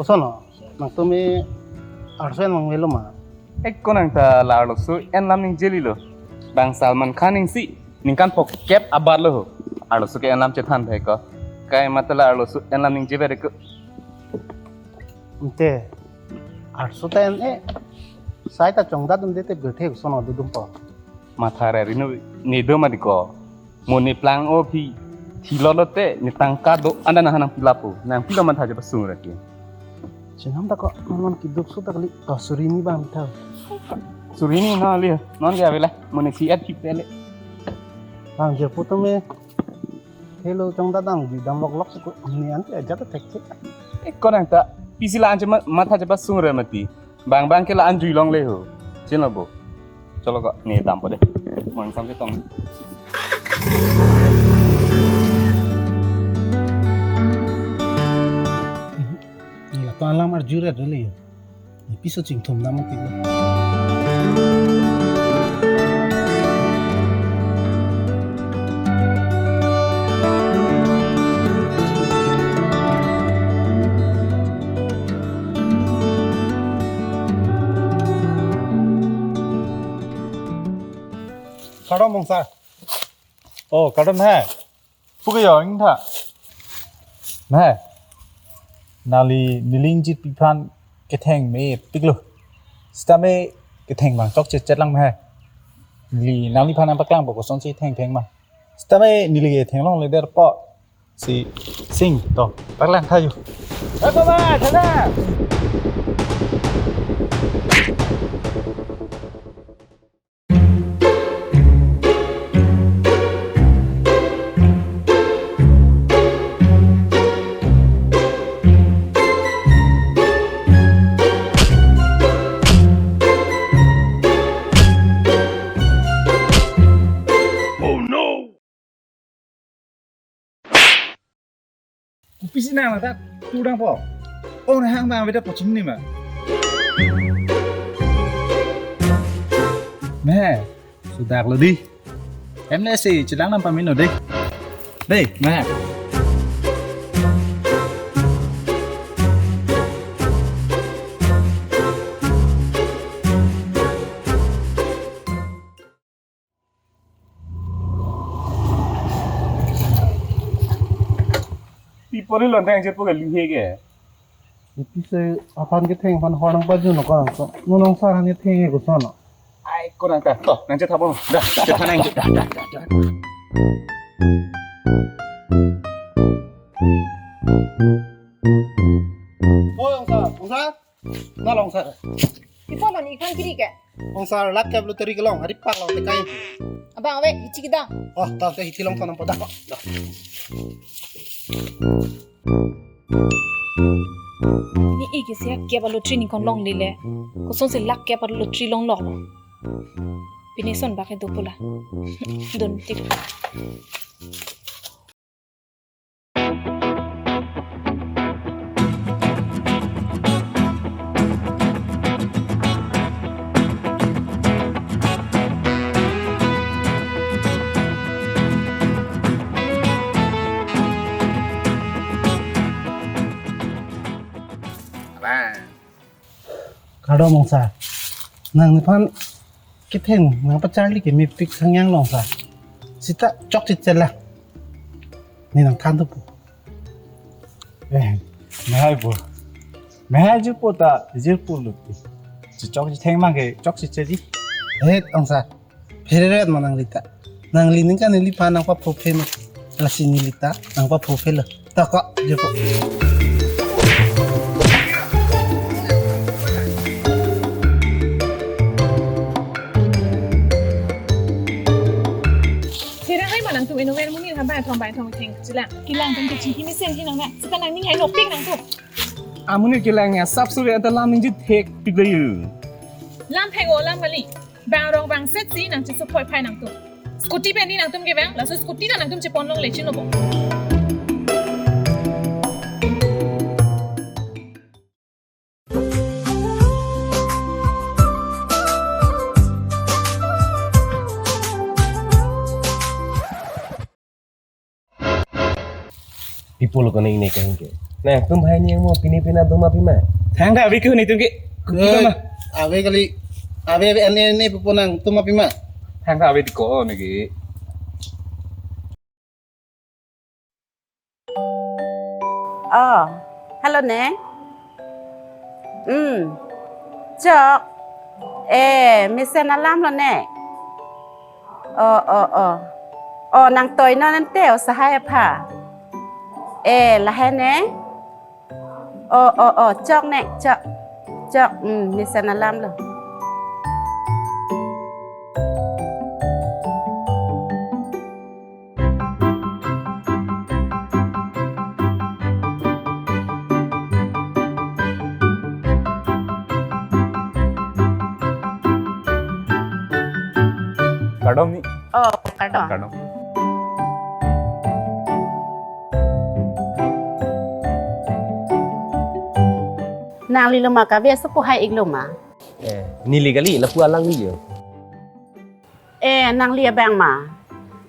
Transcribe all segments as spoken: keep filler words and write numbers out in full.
Koson o, nangtum arloso en vangvelo ma? Ek konang ta la arloso en lam ningje lilo. Bang Salman Khan ning si ningkan phokep abat lo ho. Arloso ke en lam chethan thek ko. Kai mata la arloso en lam ningje bere ko. Ante, arloso ta en-e. Sai ta chongdat dunde te birthe koson o dodunpo. Matha rerino ne do ma di ko. Mo ne plang o phi. Thilo lote ne tangka do anda nanghan nangpi lapo. Nangpilo matha chepasung ra ke. Chenam ta ko non non kiduk so ta kali. To suri ni bang tha. Suri ni na li. Non ke avela. Mo ne si at phi pele. Bang jirpo tame. Hello, chongdat dam, di dam lok lok si ko, ne an ajat ta thek thek. Eh, konang ta, pisi la-an che ma-, matha chepasung ra mati. Bang bang ke la-an jui longle ho. Chin lo bo. Cholo ko, ne dampo de. Mo ingsam chetong. Ne la to alam arju ra dole yo. Ne piso chingthum dam mati lo. Kardom Mongsa. Oh, kardom he. Puke yo ingtha. Mehai. Nangli neli ingjirpi aphan ketheng mepik lo. Sitame ketheng bang chokche chetlang mehai. Neli nangliphan nangpaklangpo kosonsi thengtheng ma. Sitame neli ke theng longle derpo. Si sing to. Paklang tha yo. Hei, baba, sana. Oh no! Kopi si nang ladak, tu dang po. Oh, nahang bang beda pochin ni ma. Mehai, sudak lo di. Em le si, chedang nam pamino de. De, mehai. Pi pori lon thang chet po ke linghe ke. Pi se aphan ketheng aphan hor nangpajun ko ang so. Nonong sar han ketheng ke koson. Ai, konang ta. To, nangchetha bo. Da, chetha nang. Da, da, da, da. Oi, Ongsar, Ongsar. Na long sar. Pi pon non ikan kiri ke? Ongsar lakh kep lottery kelong, hari pak long tekai. Abang ave, hichi kedang. Oh, ta ke hichi long tonam podak kok. Ni ike si kep lottery ningkan longle le. Kosonsi lakh kep lottery longlok lo. Pini son bak ke dopo la. Don tik. Abang. Kardom Ongsar. Nangliphan ketheng nangpacharli ke mepik sang yang long sar. Sita chokche chetlang. Ne nangthan thupo. Eh, mehai po. Mehai jirpo ta, jirpo lo ti. Chechok chetheng mang ke chokche chetji. Eh, Ongsar. Phereret ma nangli ta. Nangli ningkan neliphan nangpaphophe ma. Lasi neli ta nangpaphophelo. To ko, jirpo. Therang ai ma nangtum eno ver amonit ha bai thom bai thom theng chelang. Kelang tum kechingki mesen thi nang na. Sita nangning hai nopik nangtum. Amonit kelang ya sap suri anta lam ningje thekpik lo yo. Lam thek-o lam kali. Bang rong bang set si nangchesophoi phai nangtum. Scooty pen ni nangtum kevang, laso scooty ta nangtum chepon longle chin lo bo. Pi pulo kone ne kahingke. Nangtum hai ne mo pini pina doma pima. Thangta ave ke netum ke. Kupi ma. Ave kali. Ave ave ane ane pupo nangtum apima. Thangta ave ti ko ne ke. Oh, hello, Neng. Hmm. Chok. Eh, mesen alam lo, Neng. Oh, oh, oh. Oh, nangtoi non ante, oh, sahai apha. Eh, lahai, Neng. Oh, oh, oh, chok, Neng, chok. Chok, hmm, mesen alam lo. Kardom ni. Oh, kardom. Kardom. Nangli lo ma kave aso pu hai-ik lo ma? Eh, neli kali, lapu alangli jo. Eh, nangli abang ma.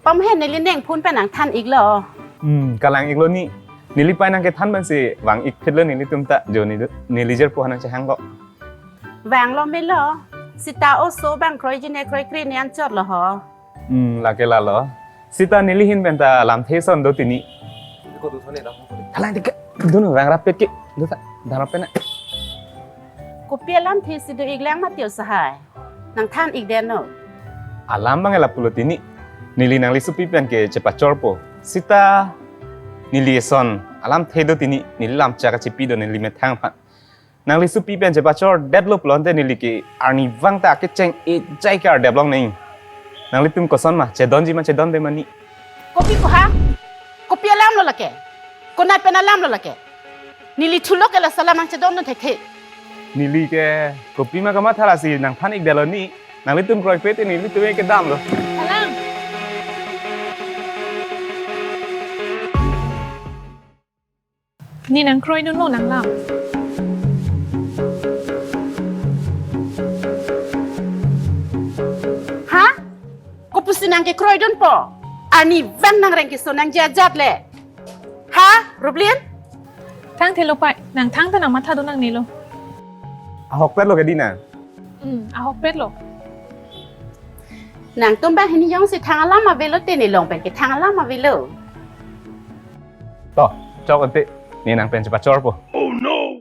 Pamhe neli neng phone pen nangthan-ik lo. Hmm, kalang-ik lo ni. Neli pai nangkethan pensi vang-ik phit lo nelitum ta jo ni neli jer pu hanang chehang ko. Vang lo me lo. Sita oso bang kroijine kroikre ne anchot lo ho. Hmm, lake lalo. Sita neli hin penta lamthe son do tini. Kalang tik dun vang rapet ke. Duta, darap pena. Kopi alamthe si do-ik lang mati o sahai. Nangthan-ik den no. Alam bang ela pulo tini. Neli nangli supi pen ke chepachorpo. Sita neli eson alamthe do tini. Neli lamchak kachipi do neli methang aphan. Nangli supi pen chepachor detlo pulote neli ke arnivang ta kecheng ejai ke ardep longnang. Nanglitum koson ma, chedonji ma chedonde ma ni. Kopi ko ha? Kopi alam lo lake? Konat pen alam lo lake? Neli thulok ke laso alam nangchedon non thekthe. Neli ke kopi ma kamatha lasi nangthan-ik detlo ni. Nanglitum kroipe te nelitum ke damlo. Alang. Ne nangkroi dunlo nanglam. Ha? Kopusi nangkekroi dunpo? Arnivang nangreng keso nangji ajat le. Ha, Rublin? Thangthelo pai, nangthang ta nangmatha do nangnelo. Ahokpet lo ke di na. Hmm, ahokpet lo. Nangtum bang hini jongsi thang alam avelo te ne long pen ke thang alam avelo. To, chok ante, ne nang pen chepachorpo. Oh no!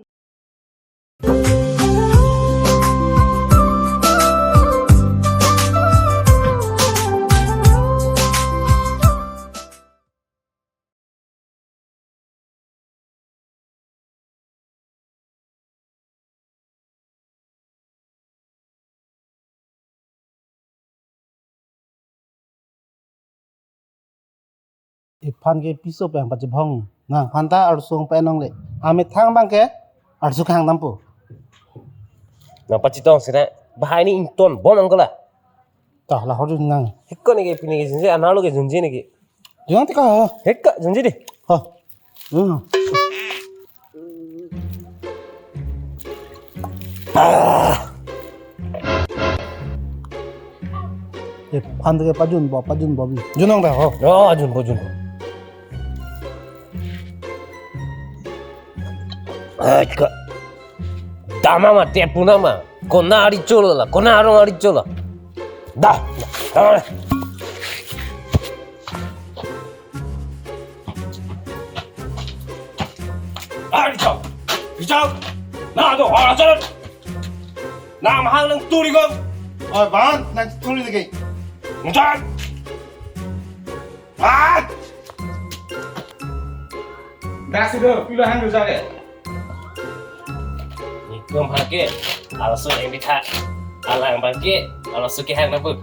Iphan ke piso pen pachebhong. Nangphan ta arso pen nongle. Amethang bang ke arso kehang dampo. Nang pachitong sira bahai ni ington bom angkola. Tah, lahor jun nang. Hekko ne ke pini ke junji, anarlo ke junji ne ke. Jun tik ho. Hekka junji di. Ho. Hmm. Ah. Iphan ke pajunpo, pajunpo bi. Junong ta ho. Oh, junpo, junpo. Hekka. Dam ama te pu nama. Kona ari cholo la, kona arong ari cholo. Da, da, da. Ari cholo. Ari cholo. Na do, ara cholo. Na mahal nang turi ko. Oi, ban, nang turi lagi. Nang. Ah! Dak sido, pilo hang dosa ke? Nikum hake, alaso yang bitha. Alang bangke, alaso ke hang nabu.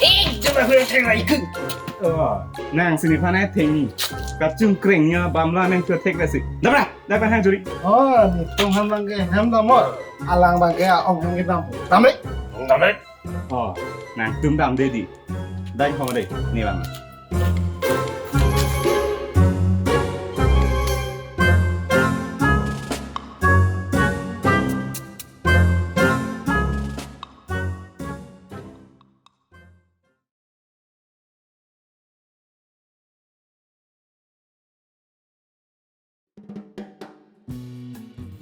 Eh, coba aku yang cengah ikut. Oh, nang sini panai tengi. Kacung kring ya, bamla neng cutek nasi. Dabra, dapat hang juri. Oh, nikum ham bangke, ham damor. Alang bangke, ong ham kita. Tamrik. Tamrik. Oh, nangtum dam dedi. Dai ho dei, ne bang.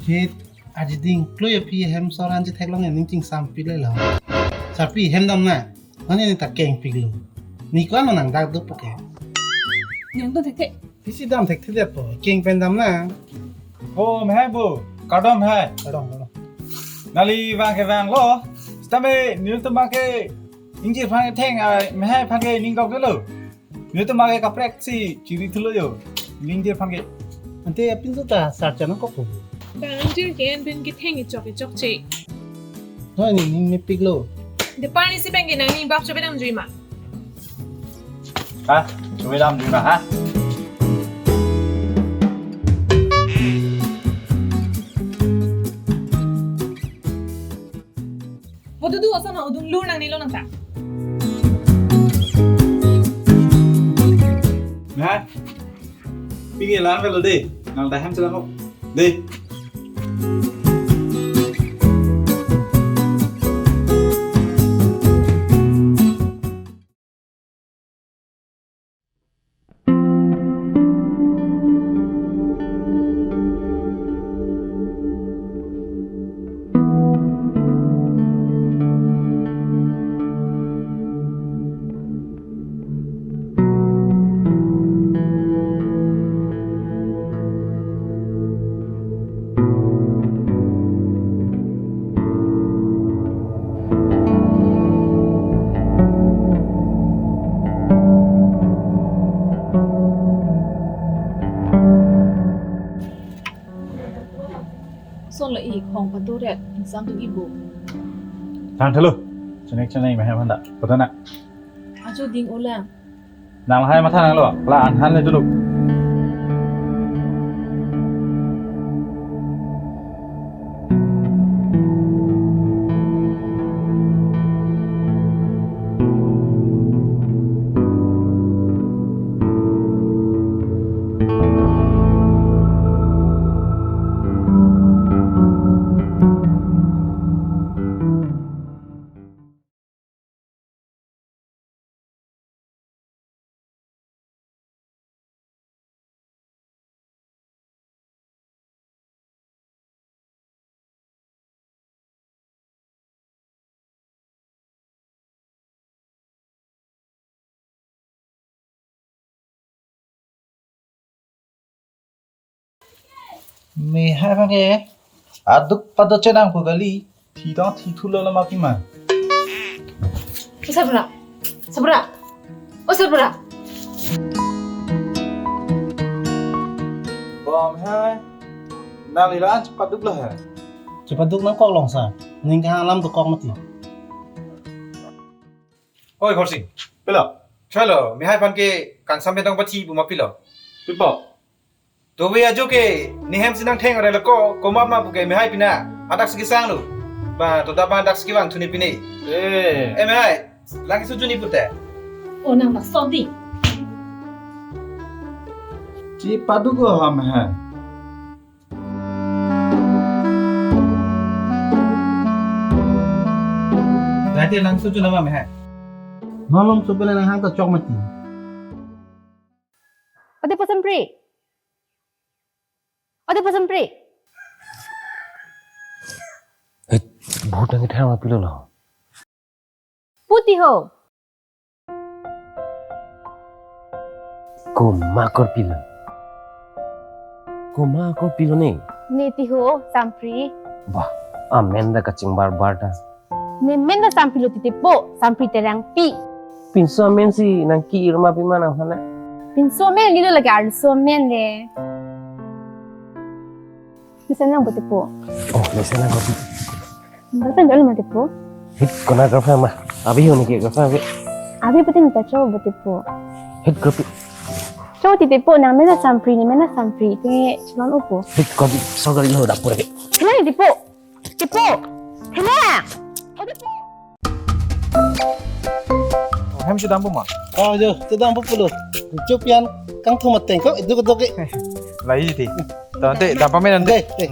Hit, aji ding klui aphi hem soran ji theklong, ning chingsam pile lo. Sarpi, hem dam na. Nani ni ta keng pik lo. Ne ko-an lo nang dak duk puke. Nang to thekthe. Isi dam thekthe det po. Keng pen dam na. O, mehai bo. Kardom hai. Kardom, kardom. Nangli vang ke vanglo. Sitame nelitum abang ke ingjir aphan ketheng, ai, mehai aphan ke ning dokdetlo. Nelitum abang ke kaprek si chiri thulo jo. Ning ingjir aphan ke. Ante apinso ta sar chanang kok ko. Bang ingjir ke-en pen ketheng ichok ichok che. Noi, ne ning mepik lo. Deparni si pen ke nangning bap chobe damjui ma. Ha? Chobe damjui ma, ha? Bodo du, oso na udung lur nangne lo nang ta. Mehai. Pini lang velo de. Nang ta hem chelang kok. De. Son lo ik hong patu ret, ingsam tu ibu. Thang thelo. Chenek chenek mehai aphan ta. Pata na. Ajo ding ulang. Nang lahai matha nanglo, la anhan le duduk. Mehai aphan ke aduk pado chenang pu kali, thi tong thi thulo lama pima. O Sabra, Sabra, o Sabra. Bom hai, nangli la-an chepaduk lo hai. Chepaduk nangkok long sa, ning kehang alam dokok mati. Oi Khorsing, pilo. Chalo, mehai aphan ke kangsam bentong pathi pu ma pilo. Pipo. Tobe ajo ke, ne hem si nangtheng ore lo ko, komat ma puke mehai pina, adak si kesang lo. Ba, to da ba adak si kevang thu ne pine. Eh. Eh, mehai, lang keso juni pute. O nang laso di. Chepaduk ko ha mehai. Lati lang keso jun nama mehai. Malom sobe nang hang ta chok mati. Ode po Sampri. Ode po Sampri. Eh, bhut nang kethang ma pilo lo. Puti ho. Komat korpi lo. Komat korpi lo ne. Ne ti ho, Sampri. Bah, amen ta kachingbar bar ta. Ne men ta Sampri lo titi po, Sampri Terangpi. Pinso amen si nangki-ir ma pima nang hana. Pinso amen ni lo lake arloso amen le. Mesen nang bote po. Oh, mesen nang bote. Bote jol mate po. Hit kona girlfriend ma. Abi ho ne ke girlfriend abi. Abi bote nita cho bote po. Hit girlfriend. Cho titi po nang mena Sampri ne mena Sampri te chelon upo. Hit kopi so gari ho dapur ke. Kena titi po. Tipo. Kena. Hem si dampo ma? Oh, jo, te dampo pulo. Chup yan kangthum ateng ko, iduk iduk ke. Lahai ti. Tante, dampo me nante. Deh, deh.